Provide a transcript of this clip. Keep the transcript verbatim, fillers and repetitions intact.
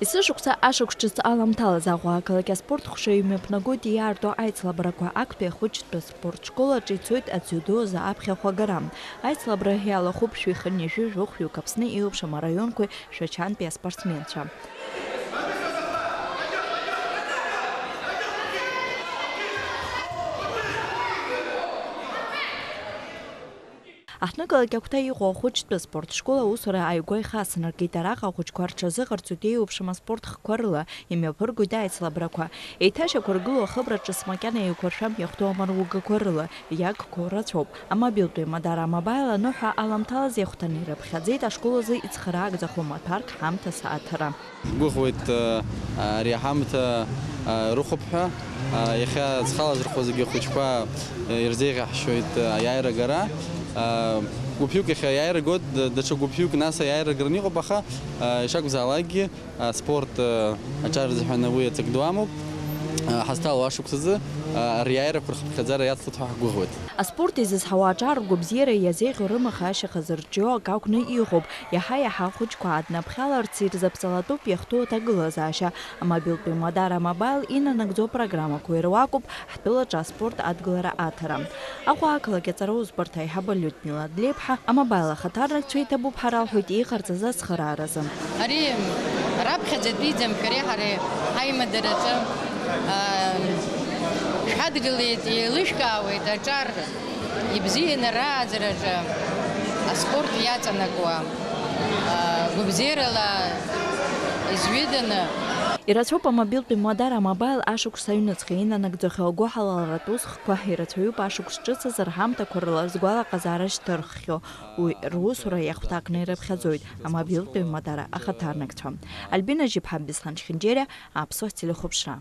Есышықәса ашықәс ҿыц аламҭалаз Аҟәа ақалақь аспорт хәшаҩ имҩаԥнагоит иаарту аицлабрақәа. Актәи ахәыҷтәы спорт школ аҿы ицоит адзиудо азы аԥхьахә агара. Аицлабра иалахәуп шәи хынҩажәи жәохәҩык Аԥсны еиуеиԥшым араионқәеи Шәачантәи аспортсменцәа. Аҳҭнықалақь агәҭа иҟоу ахәыҷтәы спорт школ аусура ааигәа ихацнаркит. Араҟа ахәыҷқәа рҽазыҟарҵоит еиуеиԥшым аспорт хкқәа рыла, имҩаԥыргоит аицлабрақәа. Еиҭашьақәыргылоу ахыбра ҿыц макьана еиқәыршәам иахәҭоу амаругақәа рыла, иагқәоу рацәоуп. Амобилтәи Мадара Мобаил аныҳәа аламҭалаз иахәҭаны ирыԥхьаӡеит ашкол азы ицхыраагӡахо маҭәарк ҳамҭас аҭара. Ҳгәыӷуеит, э, ари аҳамҭа, э, рыхәап ҳәа, э, иахьа зхалазырхәо зегьы ахәыҷқәа, э, ирзеиӷьаҳшьоит, э, аиааира агара. Э, гәыԥҩык иахьа аиааира гоит, д-, даҽа гәыԥҩык нас аиааира гараны иҟоуп, аха, э, ишакәзаалакгьы, э, аспорт, э, аҿар рзыҳәан уи аҵак ду амоуп. Э, ҳазҭало ашықәсазы, э, ариааирақәа рхыԥхьаӡара иацлоит ҳәа ҳгәыӷуеит. Аспорт изызҳауа аҿар ргәабзиара иазеиӷьу рымаха ашьаха зырҿио акы акәны иҟоуп. Иаҳа-иаҳа ахәыҷқәа ааднаԥхьаларц ирзаԥҵалатәуп иахәҭоу аҭагылазаашьа. Амобилтәи Мадара Мобаил инанагӡо апрограммақәа ируакуп ҳтәылаҿы аспорт адгылара аҭара. Аҟәа ақалақь аҵара усбарҭа аиҳабы Людмила Длеиԥҳа амобаил ахаҭарнакцәа иҭабуп ҳәа ралҳәоит иҟарҵаз ацхырааразы. Ари раԥхьаӡатәиӡам шәареи ҳареи ҳаимадараҿы, аа, шәҳадгылеит, еилышәкаауеит аҿар ибзианы рааӡараҿы аспорт иаҵанакуа, аа, гәабзиарала изҩыданы. Ирацәоуп амобилтәи Мадара Мобаил ашықәс аҩныҵҟа инанагӡахьоу агәыҳалалратә усхқәа, ирацәаҩуп ашықәс ҿыц азы рҳамҭақәа рыла згәалаҟазаара шьҭырххьоу. Уи русура иахәҭакны ирыԥхьаӡоит амобилтәи Мадара ахаҭарнакцәа. Альбина Жьыԥҳа, Беслан Чхинџьериа, Аԥсуа телехәаԥшра.